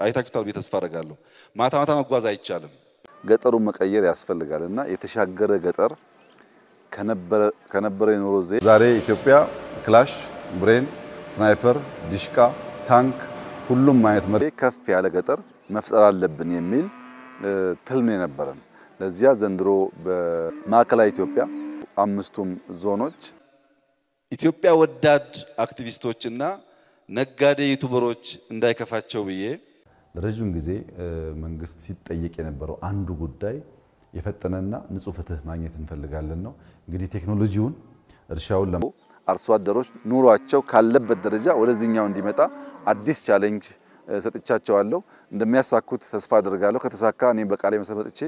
አይታችሁታል ብዬ ተስፋ አደርጋለሁ። ማታ ማታ መጓዝ አይቻልም። ገጠሩን መቀየር ያስፈልጋልና የተሻገረ ገጠር ከነበረ የኑሮ ዘይቤ ዛሬ ኢትዮጵያ ክላሽ፣ ብሬን፣ ስናይፐር፣ ዲሽቃ፣ ታንክ ሁሉም አይነት መሬት ከፍ ያለ ገጠር መፍጠር አለብን የሚል ትልም የነበረን። ለዚያ ዘንድሮ በማዕከላዊ ኢትዮጵያ አምስቱም ዞኖች ኢትዮጵያ ወዳድ አክቲቪስቶችና ነጋዴ ዩቲዩበሮች እንዳይከፋቸው ብዬ ለረጅም ጊዜ መንግስት ሲጠየቅ የነበረው አንዱ ጉዳይ የፈጠነና ንጹህ ፍትህ ማግኘት እንፈልጋለን ነው። እንግዲህ ቴክኖሎጂውን እርሻውን አርሶ አደሮች ኑሯቸው ካለበት ደረጃ ወደዚህኛው እንዲመጣ አዲስ challenge ሰጥቻቸዋለሁ። እንደሚያሳኩት ተስፋ አደርጋለሁ። ከተሳካ እኔም በቃሌ መሰረት መጥቼ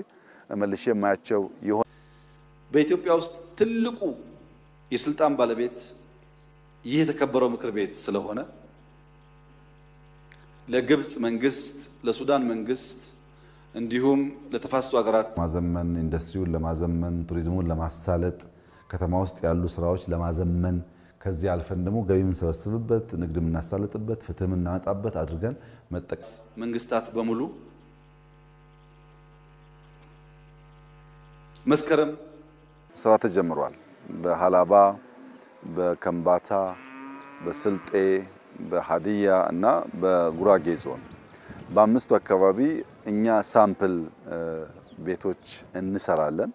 መልሼ የማያቸው ይሆን። በኢትዮጵያ ውስጥ ትልቁ የስልጣን ባለቤት ይህ የተከበረው ምክር ቤት ስለሆነ ለግብጽ መንግስት፣ ለሱዳን መንግስት እንዲሁም ለተፋሰሱ ሀገራት ማዘመን፣ ኢንዱስትሪውን ለማዘመን፣ ቱሪዝሙን ለማሳለጥ፣ ከተማ ውስጥ ያሉ ስራዎች ለማዘመን፣ ከዚህ አልፈን ደግሞ ገቢ የምንሰበስብበት፣ ንግድ የምናሳልጥበት፣ ፍትህ የምናመጣበት አድርገን መጠቀም መንግስታት በሙሉ መስከረም ስራ ተጀምሯል። በሀላባ፣ በከምባታ፣ በስልጤ፣ በሀዲያ እና በጉራጌ ዞን በአምስቱ አካባቢ እኛ sample ቤቶች እንሰራለን።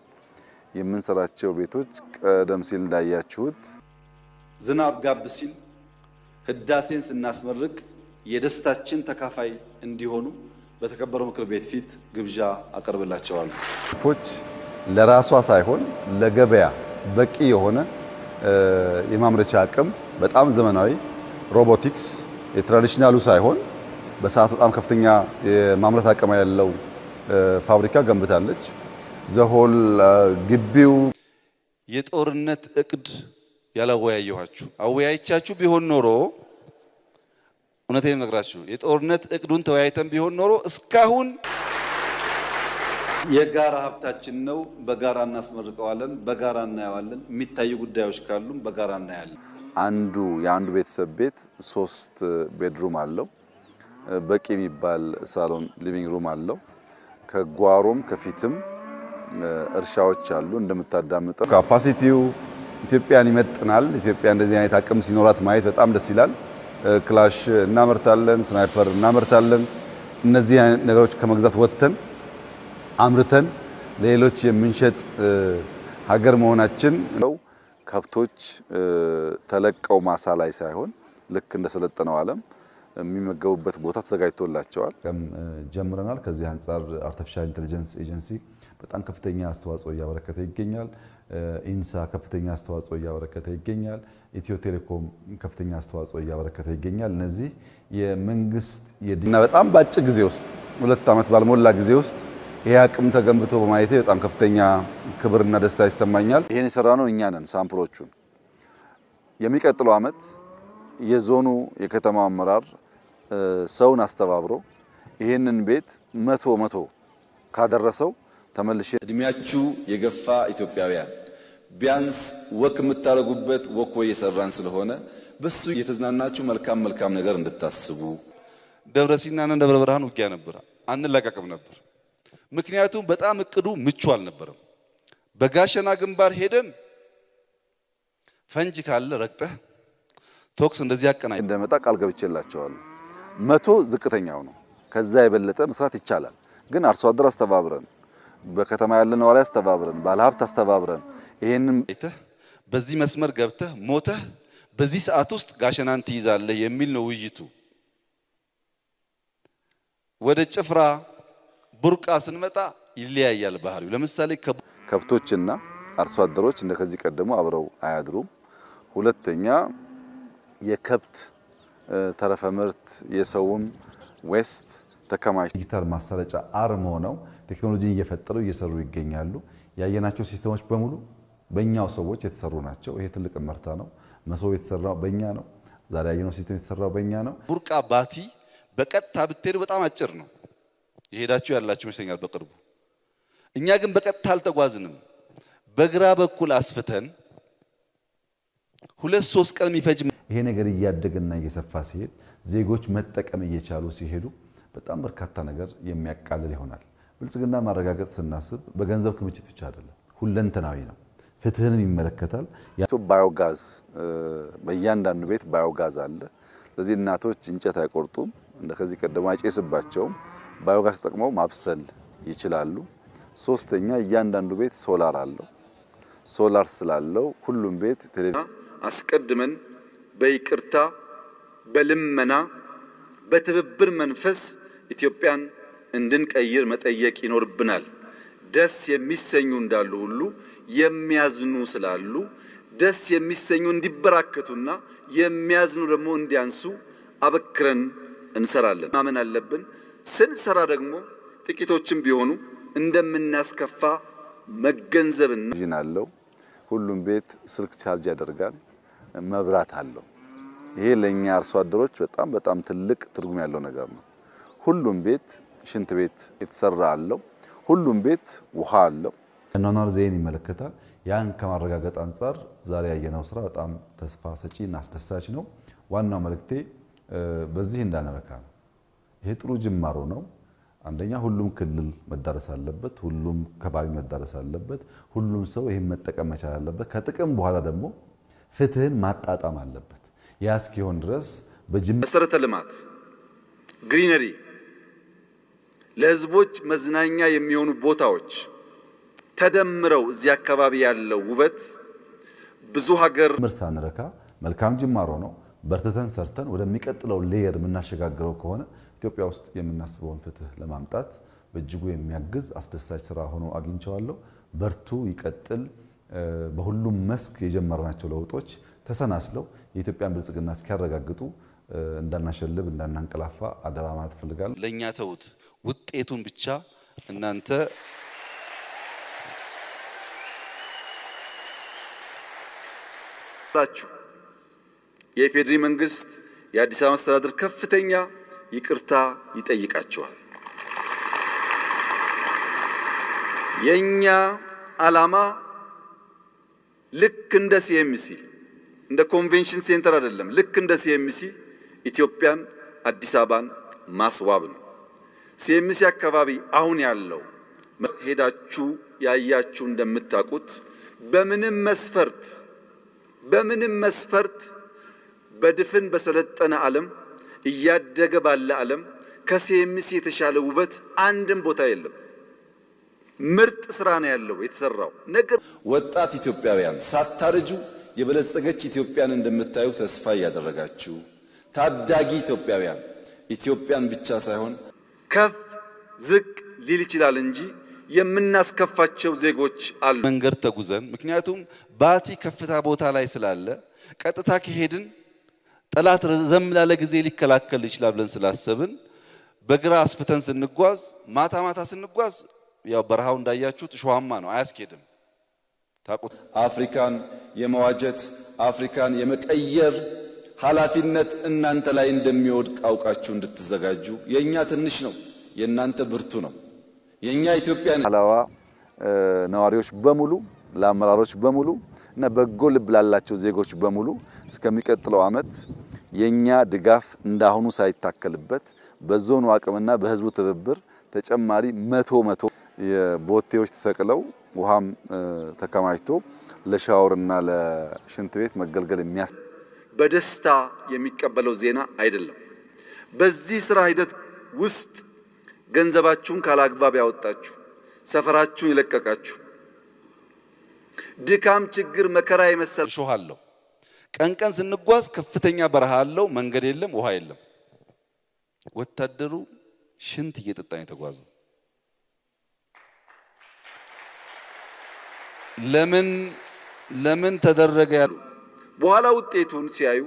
የምንሰራቸው ቤቶች ቀደም ሲል እንዳያችሁት ዝናብ ጋብ ሲል ህዳሴን ስናስመርቅ የደስታችን ተካፋይ እንዲሆኑ በተከበረው ምክር ቤት ፊት ግብዣ አቀርብላቸዋለሁ። ፎች ለራሷ ሳይሆን ለገበያ በቂ የሆነ የማምረቻ አቅም በጣም ዘመናዊ ሮቦቲክስ የ traditional ኡ ሳይሆን በሰዓት በጣም ከፍተኛ የማምረት አቅም ያለው ፋብሪካ ገንብታለች። the whole ግቢው የጦርነት እቅድ ያላወያየኋችሁ አወያይቻችሁ ቢሆን ኖሮ እውነቴን እነግራችሁ የጦርነት እቅዱን ተወያይተን ቢሆን ኖሮ እስካሁን የጋራ ሀብታችን ነው። በጋራ እናስመርቀዋለን፣ በጋራ እናየዋለን። የሚታዩ ጉዳዮች ካሉም በጋራ እናያለን። አንዱ የአንዱ ቤተሰብ ቤት 3 bedroom አለው። በቂ የሚባል ሳሎን living room አለው። ከጓሮም ከፊትም እርሻዎች አሉ። እንደምታዳምጠው capacity ው ኢትዮጵያን ይመጥናል። ኢትዮጵያ እንደዚህ አይነት አቅም ሲኖራት ማየት በጣም ደስ ይላል። ክላሽ እናመርታለን፣ ስናይፐር እናመርታለን። እነዚህ አይነት ነገሮች ከመግዛት ወጥተን አምርተን ለሌሎች የምንሸጥ ሀገር መሆናችን ነው። ከብቶች ተለቀው ማሳ ላይ ሳይሆን ልክ እንደሰለጠነው ዓለም የሚመገቡበት ቦታ ተዘጋጅቶላቸዋል። ጀምረናል። ከዚህ አንፃር Artificial Intelligence Agency በጣም ከፍተኛ አስተዋጽኦ እያበረከተ ይገኛል። ኢንሳ ከፍተኛ አስተዋጽኦ እያበረከተ ይገኛል። ኢትዮ ቴሌኮም ከፍተኛ አስተዋጽኦ እያበረከተ ይገኛል። እነዚህ የመንግስት የዲና በጣም ባጭር ጊዜ ውስጥ 2 ዓመት ባልሞላ ጊዜ ውስጥ ይሄ አቅም ተገንብቶ በማየቴ በጣም ከፍተኛ ክብርና ደስታ ይሰማኛል። ይሄን የሰራነው እኛ ነን sample ኦቹን። የሚቀጥለው ዓመት የዞኑ የከተማው አመራር ሰውን አስተባብሮ ይሄንን ቤት 100 ካደረሰው ተመልሼ እድሜያችሁ የገፋ ኢትዮጵያውያን ቢያንስ walk የምታረጉበት walkway እየሰራን ስለሆነ በሱ እየተዝናናችሁ መልካም መልካም ነገር እንድታስቡ። ደብረ ሲናና ደብረ ብርሃን ውጊያ ነበር፣ አንላቀቅም ነበር። ምክንያቱም በጣም እቅዱ ምቹ አልነበረም። በጋሸና ግንባር ሄደን ፈንጅ ካለ ረግጠህ ቶክስ እንደዚህ ያቀናኝ እንደመጣ ቃል ገብቼላቸዋለሁ። 100 ዝቅተኛው ነው። ከዛ የበለጠ መስራት ይቻላል። ግን አርሶ አደር አስተባብረን፣ በከተማ ያለ ነዋሪ አስተባብረን፣ ባለሀብት አስተባብረን ይሄንን በዚህ መስመር ገብተህ ሞተህ በዚህ ሰዓት ውስጥ ጋሸናን ትይዛለህ የሚል ነው ውይይቱ። ወደ ጭፍራ ቡርቃ ስንመጣ ይለያያል ባህሪው። ለምሳሌ ከብቶችና አርሶ አደሮች እንደከዚህ ቀደሙ አብረው አያድሩም። ሁለተኛ የከብት ተረፈ ምርት የሰውም waste ተከማች ዲጂታል ማሰራጫ arm ሆነው ቴክኖሎጂን እየፈጠሩ እየሰሩ ይገኛሉ። ያየናቸው system ኦች በሙሉ በእኛው ሰዎች የተሰሩ ናቸው። ይሄ ትልቅ እመርታ ነው። መሶብ የተሰራው በእኛ ነው። ዛሬ ያየነው system የተሰራው በእኛ ነው። ቡርቃ ባቲ በቀጥታ ብትሄዱ በጣም አጭር ነው። የሄዳችሁ ያላችሁ ይመስለኛል በቅርቡ። እኛ ግን በቀጥታ አልተጓዝንም። በግራ በኩል አስፍተን 2-3 ቀን የሚፈጅ ይሄ ነገር እያደገና እየሰፋ ሲሄድ ዜጎች መጠቀም እየቻሉ ሲሄዱ በጣም በርካታ ነገር የሚያቃልል ይሆናል። ብልጽግና ማረጋገጥ ስናስብ በገንዘብ ክምችት ብቻ አይደለም፣ ሁለንተናዊ ነው። ፍትህንም ይመለከታል። ባዮጋዝ በእያንዳንዱ ቤት ባዮጋዝ አለ። ስለዚህ እናቶች እንጨት አይቆርጡም፣ እንደ ከዚህ ቀደም አይጨስባቸውም። ባዮጋዝ ተጠቅመው ማብሰል ይችላሉ። ሶስተኛ እያንዳንዱ ቤት ሶላር አለው። ሶላር ስላለው ሁሉም ቤት ቴሌቪዥን አስቀድመን በይቅርታ በልመና በትብብር መንፈስ ኢትዮጵያን እንድንቀይር መጠየቅ ይኖርብናል። ደስ የሚሰኙ እንዳሉ ሁሉ የሚያዝኑ ስላሉ ደስ የሚሰኙ እንዲበራከቱና የሚያዝኑ ደግሞ እንዲያንሱ አበክረን እንሰራለን። ማመን አለብን። ስንሰራ ደግሞ ጥቂቶችም ቢሆኑ እንደምናስከፋ መገንዘብና አለው። ሁሉም ቤት ስልክ ቻርጅ ያደርጋል፣ መብራት አለው። ይሄ ለኛ አርሶ አደሮች በጣም በጣም ትልቅ ትርጉም ያለው ነገር ነው። ሁሉም ቤት ሽንት ቤት የተሰራ አለው። ሁሉም ቤት ውሃ አለው። አኗኗር ዘይቤን ይመለከታል። ያን ከማረጋገጥ አንፃር ዛሬ ያየነው ስራ በጣም ተስፋ ሰጪና አስደሳች ነው። ዋናው መልእክቴ በዚህ እንዳንረካ ነው። ይሄ ጥሩ ጅማሮ ነው። አንደኛ ሁሉም ክልል መዳረስ አለበት። ሁሉም ከባቢ መዳረስ አለበት። ሁሉም ሰው ይሄን መጠቀም መቻል አለበት። ከጥቅም በኋላ ደግሞ ፍትህን ማጣጣም አለበት። ያ እስኪሆን ድረስ መሰረተ ልማት፣ ግሪነሪ፣ ለህዝቦች መዝናኛ የሚሆኑ ቦታዎች ተደምረው እዚህ አካባቢ ያለው ውበት ብዙ ሀገር ሳንረካ መልካም ጅማሮ ነው። በርትተን ሰርተን ወደሚቀጥለው layer የምናሸጋግረው ከሆነ ኢትዮጵያ ውስጥ የምናስበውን ፍትህ ለማምጣት በእጅጉ የሚያግዝ አስደሳች ስራ ሆኖ አግኝቼዋለሁ። በርቱ፣ ይቀጥል። በሁሉም መስክ የጀመርናቸው ለውጦች ተሰናስለው የኢትዮጵያን ብልጽግና እስኪያረጋግጡ እንዳናሸልብ እንዳናንቀላፋ አደራ ማለት እፈልጋለሁ። ለኛ ተውት፣ ውጤቱን ብቻ እናንተ የኢፌዴሪ መንግስት የአዲስ አበባ አስተዳደር ከፍተኛ ይቅርታ ይጠይቃቸዋል። የኛ ዓላማ ልክ እንደ ሲኤምሲ እንደ convention center አይደለም። ልክ እንደ ሲኤምሲ ኢትዮጵያን አዲስ አበባን ማስዋብ ነው። ሲኤምሲ አካባቢ አሁን ያለው ሄዳችሁ ያያችሁ እንደምታውቁት በምንም መስፈርት በድፍን በሰለጠነ ዓለም እያደገ ባለ ዓለም ከሲኤምሲ የተሻለ ውበት አንድም ቦታ የለም። ምርጥ ስራ ነው ያለው የተሰራው ነገር። ወጣት ኢትዮጵያውያን ሳታረጁ የበለጸገች ኢትዮጵያን እንደምታዩ ተስፋ እያደረጋችሁ ታዳጊ ኢትዮጵያውያን ኢትዮጵያን ብቻ ሳይሆን ከፍ ዝቅ ሊል ይችላል እንጂ የምናስከፋቸው ዜጎች አሉ። መንገድ ተጉዘን ምክንያቱም ባቲ ከፍታ ቦታ ላይ ስላለ ቀጥታ ከሄድን ጠላት ረዘም ላለ ጊዜ ሊከላከል ይችላል ብለን ስላሰብን በግራ አስፍተን ስንጓዝ ማታ ማታ ስንጓዝ ያው በረሃው እንዳያችሁት እሾሃማ ነው፣ አያስኬድም። ታውቁት አፍሪካን የመዋጀት አፍሪካን የመቀየር ኃላፊነት እናንተ ላይ እንደሚወድቅ አውቃችሁ እንድትዘጋጁ። የኛ ትንሽ ነው፣ የእናንተ ብርቱ ነው። የኛ ኢትዮጵያ አላዋ ነዋሪዎች በሙሉ ለአመራሮች በሙሉ እና በጎ ልብ ላላቸው ዜጎች በሙሉ እስከሚቀጥለው ዓመት የኛ ድጋፍ እንዳሁኑ ሳይታከልበት በዞኑ አቅምና በህዝቡ ትብብር ተጨማሪ 100 የቦቴዎች ተሰቅለው ውሃም ተከማችቶ ለሻወርና ለሽንት ቤት መገልገል በደስታ የሚቀበለው ዜና አይደለም። በዚህ ስራ ሂደት ውስጥ ገንዘባችሁን ካላግባብ ያወጣችሁ፣ ሰፈራችሁን የለቀቃችሁ፣ ድካም፣ ችግር፣ መከራ የመሰለ እሾህ አለው። ቀን ቀን ስንጓዝ ከፍተኛ በረሃ አለው። መንገድ የለም፣ ውሃ የለም። ወታደሩ ሽንት እየጠጣ ነው የተጓዘው። ለምን ተደረገ ያሉ በኋላ ውጤቱን ሲያዩ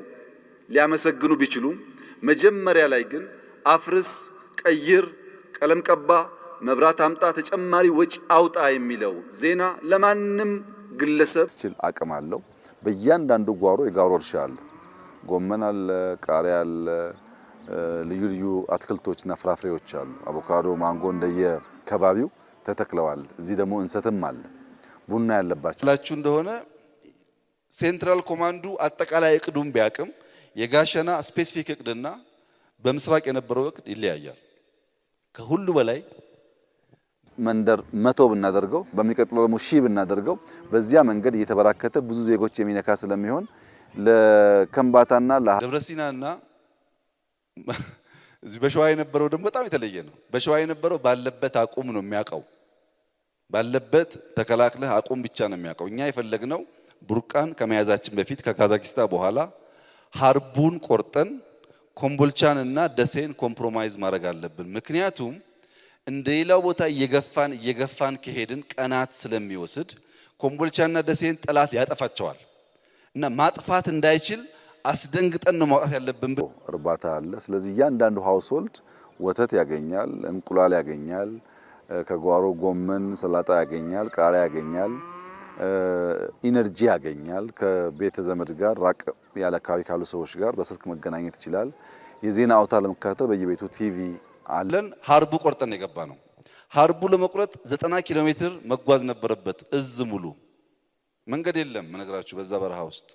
ሊያመሰግኑ ቢችሉም መጀመሪያ ላይ ግን አፍርስ፣ ቀይር፣ ቀለም ቀባ፣ መብራት አምጣ፣ ተጨማሪ ወጪ አውጣ የሚለው ዜና ለማንም ግለሰብ አቅም አለው። በእያንዳንዱ ጓሮ የጓሮ እርሻ አለ። ጎመን አለ፣ ቃሪያ አለ፣ ልዩ ልዩ አትክልቶችና ፍራፍሬዎች አሉ። አቮካዶ፣ ማንጎ እንደየከባቢው ተተክለዋል። እዚህ ደግሞ እንሰትም አለ። ቡና ያለባቸው ላችሁ እንደሆነ central command ኡ አጠቃላይ እቅዱን ቢያቅም የጋሸና specific እቅድና በምስራቅ የነበረው እቅድ ይለያያል። ከሁሉ በላይ መንደር 100 ብናደርገው በሚቀጥለው ደግሞ 1000 ብናደርገው በዚያ መንገድ እየተበራከተ ብዙ ዜጎች የሚነካ ስለሚሆን ለከምባታና ለደብረ ሲናና እዚህ በሸዋ የነበረው ደግሞ በጣም የተለየ ነው። በሸዋ የነበረው ባለበት አቁም ነው የሚያውቀው። ባለበት ተከላክለህ አቁም ብቻ ነው የሚያውቀው። እኛ የፈለግነው ቡርቃን ከመያዛችን በፊት ከካዛኪስታን በኋላ ሀርቡን ቆርጠን ኮምቦልቻንና ደሴን compromise ማድረግ አለብን። ምክንያቱም እንደሌላው ቦታ እየገፋን ከሄድን ቀናት ስለሚወስድ ኮምቦልቻና ደሴን ጠላት ያጠፋቸዋል እና ማጥፋት እንዳይችል አስደንግጠን ነው ማውጣት ያለብን። እርባታ አለ። ስለዚህ እያንዳንዱ household ወተት ያገኛል፣ እንቁላል ያገኛል፣ ከጓሮ ጎመን፣ ሰላጣ ያገኛል፣ ቃሪያ ያገኛል፣ energy ያገኛል። ከቤተ ዘመድ ጋር ራቅ ያለ አካባቢ ካሉ ሰዎች ጋር በስልክ መገናኘት ይችላል። የዜና አውታር ለመከታተል በየቤቱ ቲቪ አለን። ሀርቡ ቆርጠን የገባ ነው። ሀርቡ ለመቁረጥ 90 ኪሎ ሜትር መጓዝ ነበረበት። እዝ ሙሉ መንገድ የለም መነግራችሁ በዛ በረሃ ውስጥ።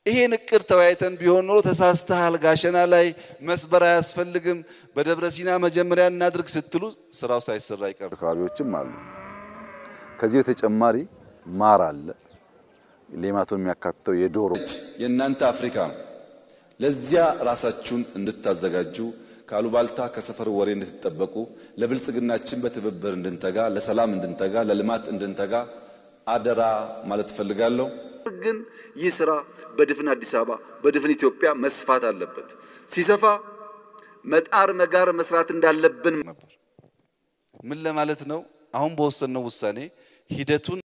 ይሄን እቅድ ተወያይተን ቢሆን ኖሮ ተሳስተሃል፣ ጋሸና ላይ መስበር አያስፈልግም፣ በደብረ ሲና መጀመሪያ እናድርግ ስትሉ ስራው ሳይሰራ አይቀርም። አካባቢዎችም አሉ። ከዚህ በተጨማሪ ማር አለ። ሌማቱን የሚያካትተው የዶሮ የእናንተ አፍሪካ ለዚያ ራሳችሁን እንድታዘጋጁ ካሉባልታ ከሰፈር ወሬ እንድትጠበቁ ለብልጽግናችን በትብብር እንድንተጋ ለሰላም እንድንተጋ ለልማት እንድንተጋ አደራ ማለት ፈልጋለሁ። ግን ይህ ስራ በድፍን አዲስ አበባ በድፍን ኢትዮጵያ መስፋት አለበት። ሲሰፋ መጣር መጋር መስራት እንዳለብን ነበር። ምን ለማለት ነው? አሁን በወሰነው ውሳኔ ሂደቱን